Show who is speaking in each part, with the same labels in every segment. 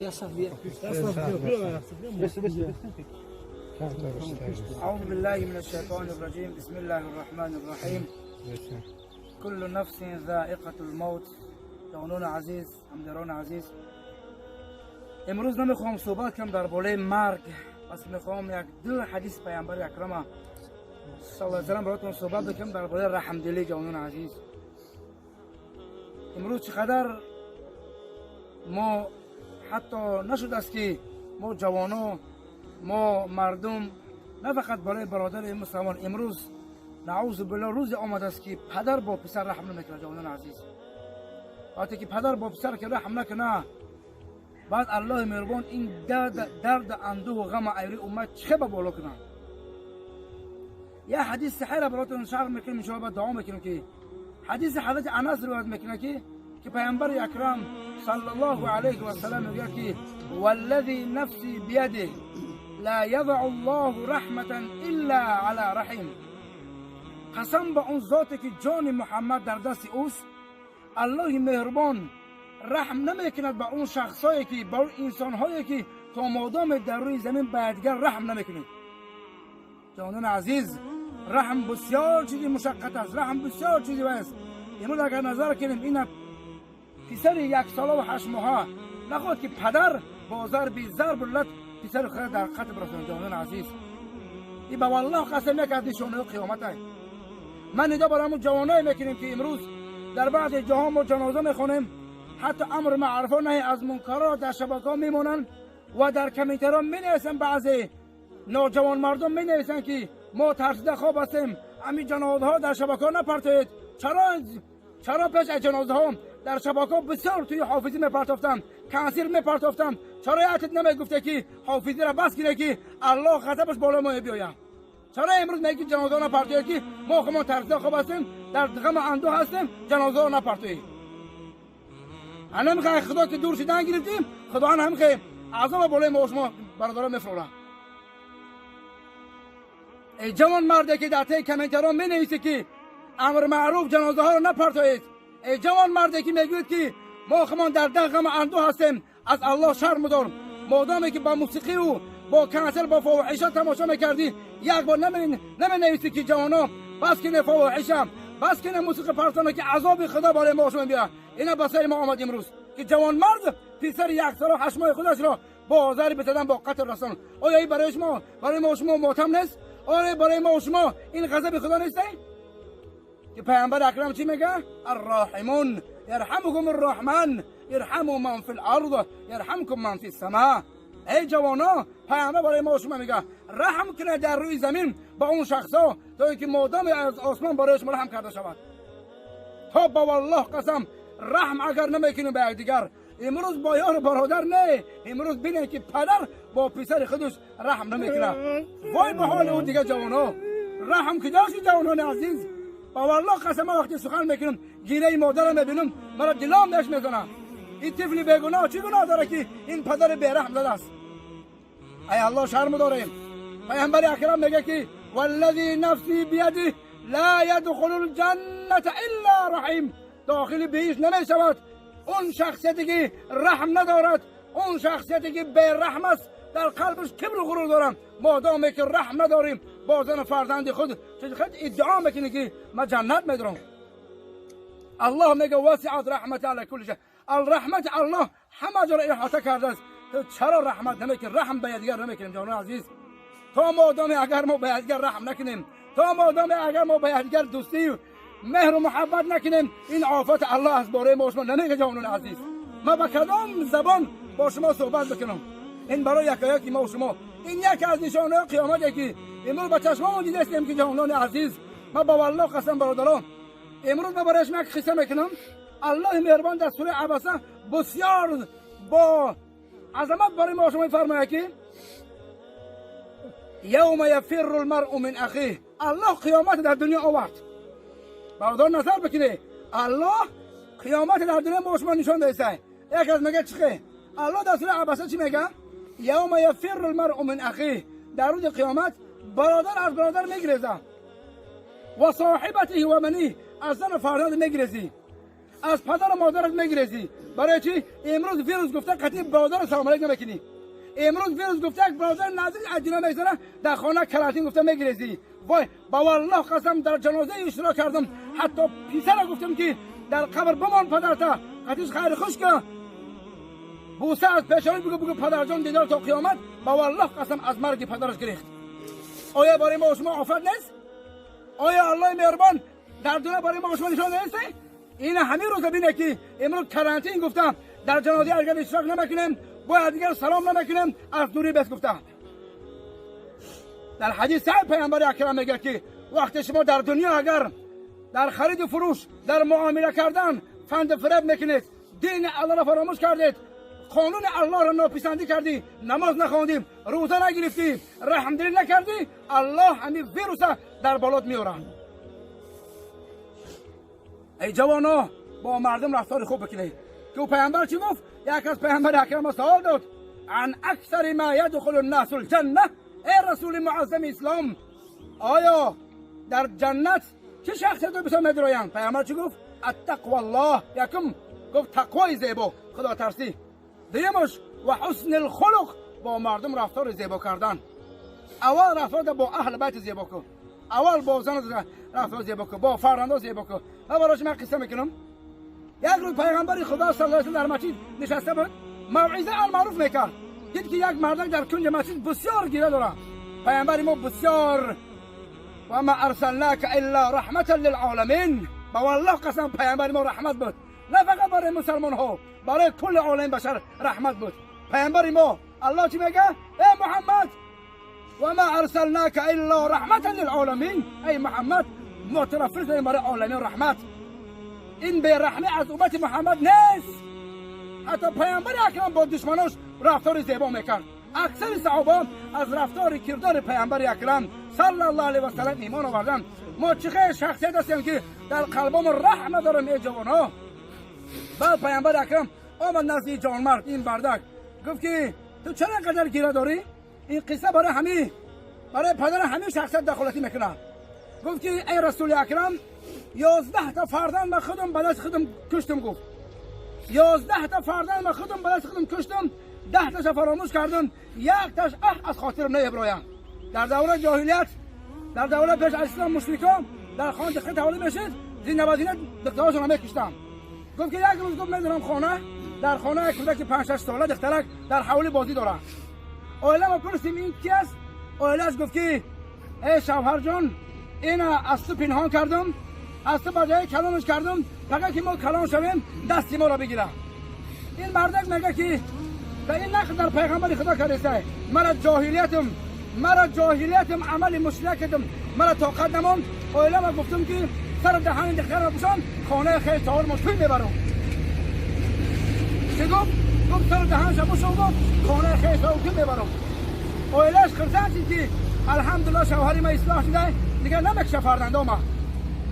Speaker 1: أعوذ بالله من الشيطان الرجيم. بسم الله الرحمن الرحيم. كل نفس ذائقة الموت. جوانان عزیز، همداران عزیز، امروز نمیخوام صحبت کنم در بالای مرگ، بس میخوام یک دو حدیث پیامبر اکرم صلی الله علیه و سلم براتون صحبت بکنم در بالای رحمدلی. جوانان عزیز، امروز چقدر ما حتی نشد است که ما جوانان، ما مردم، نه فقط برای برادر مسلمان، امروز نعوذ بالله روز آمده است که پدر با پسر رحم نمیکنه. جوانان عزیز، وقتی که پدر با پسر که رحم نکنه، بعد الله مهربان این درد اندوه و غم ایری امت چه به بالا کنه. یه حدیث صحیح را براتون شرح میکنیم، ان شاء الله دعا میکنیم که حدیث حضرت انس روایت میکنه که پیامبر اکرم صلی الله علیه و سلم میگه که والذی نفسی بیده لا یضع الله رحمة الا علی رحم. قسم به اون ذاتی که جان محمد در دست اوست، الله مهربان رحم نمیکند به اون شخصایی که، به اون انسانهایی که تا مادام در روی زمین به دیگر رحم نمیکنید. جانان عزیز، رحم بسیار چیزی مشقت است، رحم بسیار چیزی است. امروز اگر نظر کنیم، این پسر 1 ساله و 8 ماهه نخواد که پدر با ضرب لت پسر خود در قتل برساند. جانان عزیز، این به والله قسم یک از نشانه قیامت است. من ندا برای همون جوانایی میکنیم که امروز در بعض جاها ما جنازه میخونیم، حتی امر معروف و نهی از منکرات در شبکه ها میمونن و در کامنترها مینویسن. بعضی نوجوان مردم مینویسن که ما ترسیده خواب هستیم، همین جنازه ها در شبکه ها نپرتوید. چرا پیش از جنازه ها در شبکه ها بسیار توی حافظی میپرتافتن، کنسیر میپرتافتن؟ چرا یادت نمیگفته که حافظی را بس کنه که الله غضبش بالا ما بیاید؟ چرا امروز میگی جنازه ها نپرتوید که ما خودمان ترسیده خواب هستیم، در غم اندوه هستیم، جنازه ها نپرتوید؟ انا میخوای خدا که دور شدن گرفتیم، خدا هم میخوای عذاب بالای ما شما برادران میفروره. ای جوان مرده که در ته کامنترها مینویسه که امر معروف جنازه ها رو نپرتوید، ای جوان مرده که میگوید که ما خمان در غم اندوه هستیم، از الله شرم دار. مادامی که با موسیقی و با کنسل با فواحشه تماشا میکردی، یک بار نمینویسی که جوانا بس کنه فواحشه، بس کنه موسیقی پرتانه که عذاب خدا بالای ما شما بیا. اینا به سر ما آمد امروز که جوان مرد پسر 1 سال و 8 ماه خودش را با آزار بزدن با قتل رسان. آیا این برای شما، برای ما شما ماتم نیست؟ آیا برای ما شما این غضب خدا نیست؟ که پیامبر اکرم چی میگه؟ الراحمون یرحمکم الرحمن ارحموا من فی الارض یرحمکم من فی السماء. ای جوانا، پیامبر برای ما شما میگه رحم کنه در روی زمین با اون شخصا تا اینکه مادام از آسمان برای شما رحم کرده شود. تا با والله قسم رحم اگر نمیکنیم به یکدیگر، امروز با یار برادر نه، امروز بینه که پدر با پسر خودش رحم نمیکنه. وای به حال اون دیگه جوانا، رحم که داشت جوانان عزیز. با والله قسم وقتی سخن میکنم گیره مادرم میبینم مرا دلام نش میزنه. این طفل بیگناه چی گناه داره که این پدر بیرحم زده است؟ ای الله شرم داریم. پیامبر اکرم میگه که والذی نفسی بیده لا یدخل الجنة الا رحیم. داخل بهش نمی شود اون شخصیتی که رحم ندارد، اون شخصیتی که بی رحم است، در قلبش کبر و غرور دارم. مادامی که رحم نداریم با زن فرزند خود، خود ادعا میکنه که ما جنت میدارم. الله میگه وسعت رحمت علی کل شیء. الرحمت الله همه جا را احاطه کرده است. تو چرا رحمت نمیکنی؟ رحم به یکدیگر نمیکنیم جوانان عزیز. تا مادامی اگر ما به یکدیگر رحم نکنیم، تا مادامی اگر ما به یکدیگر دوستی مهر و محبت نکنیم، این آفت الله از باره ما شما نمیگه. جوانان عزیز، ما با کدام زبان با شما صحبت بکنم؟ این برای یکایکی ما و شما، این یکی از نشانه قیامت که امروز با چشمامون دیدستیم که جوانان عزیز، ما با والله قسم برادران، امروز ما برای شما یک قصه میکنم. الله مهربان در سوره عبسه بسیار با عظمت برای ما شما میفرماید که یوم یفر المرء من اخیه. الله قیامت در دنیا آورد. برادر نظر بکنه، الله قیامت در دنیا ما شما نشان داده. یک از میگه چیه؟ الله در سوره عبسه چی میگه؟ یوم یفر المرء من اخیه. در روز قیامت برادر از برادر میگریزه، و صاحبته و بنیه، از زن و فرزند میگریزی. از پدر و مادرت میگریزی. برای چی؟ امروز ویروس گفته قطعی برادر سلام علیک نمیکنی. امروز ویروس گفته یک برادر نزدیک از دنیا میگذره در خانه کرانتین گفته میگریزی. وای با والله قسم در جنازه اشتراک کردم، حتی پسر گفتم که در قبر بمان پدرتا قطعیش خیر خوش که بوسه از پیشانی بگو بگو پدر جان دیدار تا قیامت. با والله قسم از مرگ پدرش گریخت. آیا برای ما شما آفت نیست؟ آیا الله مهربان در دنیا برای ما شما نشان نیست؟ این همین روز بینه که امروز کرانتین گفتم در جنازه اگر اشتراک نمیکنیم، باید دیگر سلام نمیکنیم، از دوری بس گفتم. در حدیث صحیح پیامبر اکرم میگه که وقتی شما در دنیا اگر در خرید و فروش، در معامله کردن فند فریب میکنید، دین الله را فراموش کردید، قانون الله را ناپسندی کردی، نماز نخواندیم، روزه نگرفتی، رحمدلی نکردی، الله همین ویروس در بالات میاره. ای جوانا با مردم رفتار خوب بکنید. که پیامبر چی گفت؟ یک از پیامبر اکرم سوال داد عن اکثر ما یدخل الناس الجنه، ای رسول معظم اسلام آیا در جنت چه شخصیت رو بسیار میدرویند؟ پیامبر چی گفت؟ التقوى الله. یکم گفت تقوای زیبا، خدا ترسی. دیمش و حسن الخلق، با مردم رفتار زیبا کردن. اول رفتار با اهل بیت زیبا کن، اول با زن رفتار زیبا کن، با فرزندا زیبا کن. من براش من قصه میکنم. یک روز پیغمبر خدا صلی الله علیه و در مسجد نشسته بود، موعظه المعروف میکرد. دید که یک مردک در کنج مسجد بسیار گیره داره. پیامبر ما بسیار و ما ارسلناک الا رحمتا للعالمین، با والله قسم پیامبر ما رحمت بود، نه فقط برای مسلمان ها، برای کل عالم بشر رحمت بود. پیامبر ما الله چی میگه؟ ای محمد و ما ارسلناک الا رحمتا للعالمین، ای محمد ما تو را فرستادیم برای عالمین رحمت. این بی رحمی از امت محمد نیست. حتی پیامبر اکرم با دشمناش رفتار زیبا میکرد. اکثر صحابه از رفتار کردار پیامبر اکرم صلی الله علیه و سلم ایمان آوردند. ما چه شخصیت هستیم که در قلبمون رحم نداریم ای جوانها. بعد پیامبر اکرم آمد نزد جوانمرد این بردک، گفت که تو چرا اینقدر گیره داری؟ این قصه برای همه، برای پدر همه شخصیت دخالتی میکنه. گفت که ای رسول اکرم 11 تا فرزند من خودم به دست خودم کشتم. گفت 11 تا فرزند من خودم به دست خودم کشتم، 10 تاش فراموش کردم، یک تاش از خاطرم نمیبرایم. در دوره جاهلیت، در دوره پیش از اسلام مشرکان در خانه دختر تولد میشد، زینه به زینه دخترهاشون میکشتم. گفت که یک روز گفت میدونم خانه، در خانه یک کودک 5 6 ساله دخترک در حوالی بازی داره. عائله ما پرسیم این کی است؟ عائله‌اش گفت که ای شوهر جان این از تو پنهان کردم، از تو بجای کلامش کردم، فقط که ما کلام شویم دست ما را بگیره. این مردک میگه که به این نقل در پیغمبر خدا کرده، مرا جاهلیتم، عمل مشرکتم مرا طاقت نماند. عائله ما گفتم که سر دهن دختر را بشان خانه خیش تاور مشکل میبرم. چه گفت؟ گفت سر دهنش بشان، گفت خانه خیش تاور میبرم. عائله‌اش خرسند شد که الحمدلله شوهری ما اصلاح شده دیگه نمیکشه فرزنده ما.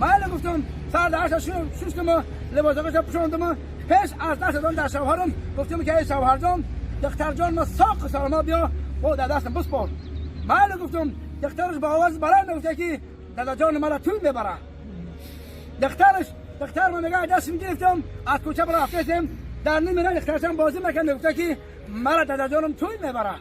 Speaker 1: من گفتم سر دهنش ششتم، لباسش پوشاندم، پیش از دست دادن در شوهرم گفتم که ای شوهر جان دختر جان ما ساق سلام بیا و در دستم بسپار. من گفتم دخترش با آواز بلند گفته که دادا جان مرا توی میبره. دختر من میگه دستم گرفتم از کوچه برا رفتیم، در نیمه راه دخترشم بازی میکرد، گفته که مرا دادا جانم توی میبره.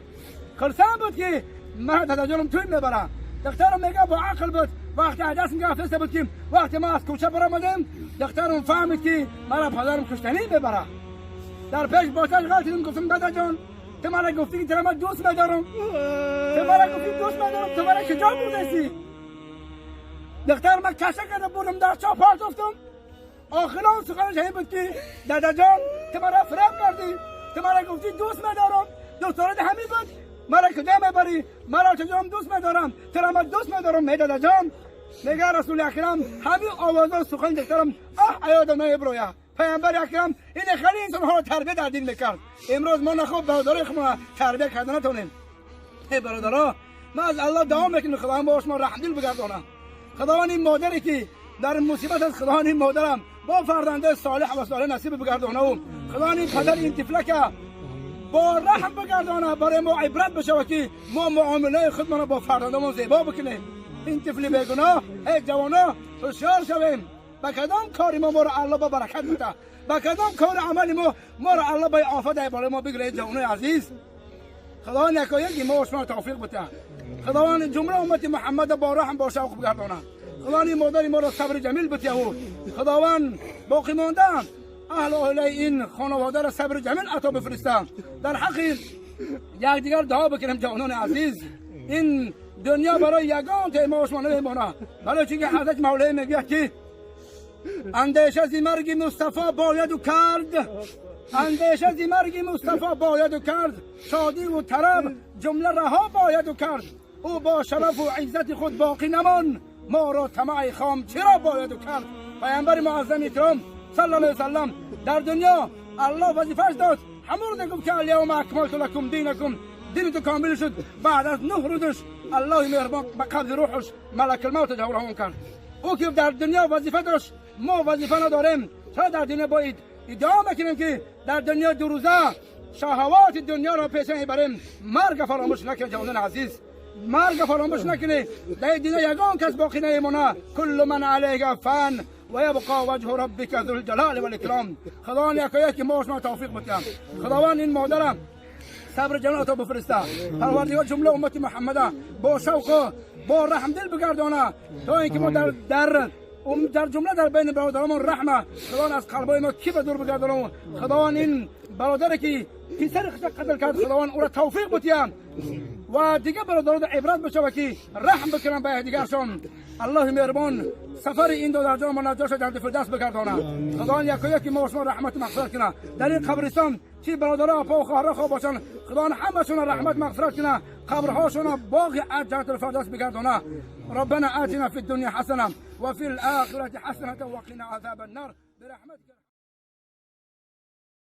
Speaker 1: خرسند بود که مرا دادا جانم توی میبره. دخترم میگه با عقل بود، وقتی دستم گرفته بود که وقتی ما از کوچه برآمدیم دخترم فهمید که مرا پدرم کشتنی میبره. در پیش باتش غلطیدم، گفتم دادا جان تو مرا گفتی که تو را دوست میدارم، تو مرا گفتی دوست میدارم، تو مرا کجا بردستی؟ دختر من کشه کرده بردم در چاه پرتافتم. آخران سخنش این بود که دادا جان تو مرا فریب کردی، تو مرا گفتی دوست میدارم، دوست همین بود، مرا کجا میبری؟ مرا چجا دوست میدارم، تو را من دوست میدارم. ای دادا جان میگه رسول اکرم همین آوازا سخن دخترم ایادم نمیبروید. پیامبر اکرم این خیلی انسان ها را تربیت در دین میکرد. امروز ما نخوب برادرای خود تربیت کردن نتونیم. ای برادرها ما از الله دعا میکنیم خداوند با شما رحم دل بگردانه. خداوند این مادری که در مصیبت است، خداوند این مادرم با فرزنده صالح و صالح نصیب بگردانه و خداوند این پدر این طفلک با رحم بگردانه، برای ما عبرت بشه که ما معامله خودمان با فرزندمان زیبا بکنیم. این طفل بیگناه، ای جوانا هوشیار شویم. به کدام کاری ما رو الله با برکت بده، به کدام کار عمل ما رو الله با آفت بالای ما بگیره. جوانای عزیز، خداوند یکایکی ما و شما توفیق بده. خداوند جمله امت محمد با رحم با شوق بگردانه. خداوند مادر ما را صبر جمیل بده. خداوند باقی مانده اهل اهل این خانواده را صبر جمیل عطا بفرسته. در حق یکدیگر دعا بکنیم جوانان عزیز. این دنیا برای یگان تا ما و شما نمیمانه. برای چون حضرت مولای میگه که اندیشه از مرگ مصطفی باید و کرد، اندیشه از مرگ مصطفی باید و کرد، شادی و طرب جمله رها باید و کرد. او با شرف و عزت خود باقی نمان، ما را طمع خام چرا باید و کرد. پیامبر معظم اکرام صلی الله علیه وسلم در دنیا الله وظیفه‌اش داد، همون گفت که الیوم اکملت لکم دینکم، دین تو کامل شد. بعد از 9 روزش الله مهربان به قبض روحش ملک الموت جوره کرد. او که در دنیا وظیفه داشت، ما وظیفه نداریم. چرا در دنیا باید ادعا میکنیم که در دنیا 2 روزه شهوات دنیا را پیش میبریم؟ مرگ فراموش نکنید جوانان عزیز، مرگ فراموش نکنید. در دنیا یگان کس باقی نمیمونه. کل من علیه فن و یبقى وجه ربک ذو الجلال والاکرام. خداوند یکایک ما شما توفیق بده. خداوند این مادرم صبر جلال عطا بفرسته. پروردگار جمله امت محمد با شوق با رحم دل بگردانه تا اینکه ما در در جمله در بین برادران رحمه خداوند از قلبای ما کی به دور بگردانه. خداوند این برادر که پسر خود قتل کرد، خداوند او را توفیق بده و دیگه برادران عبرت بشه که رحم بکنن به دیگرشان. الله مهربان سفر این دو در جان ما نجاش در فردوس بگردانه. خداوند یکایک ما شما رحمت مغفرت کنه. در این قبرستان چی برادرها پا و خواهرها خواب باشن، خداوند همشون رحمت مغفرت کنه، قبرهاشون باغ جنت الفردوس بگردانه. ربنا آتنا في الدنيا حسنة وفي الآخرة حسنة وقنا عذاب النار برحمتك.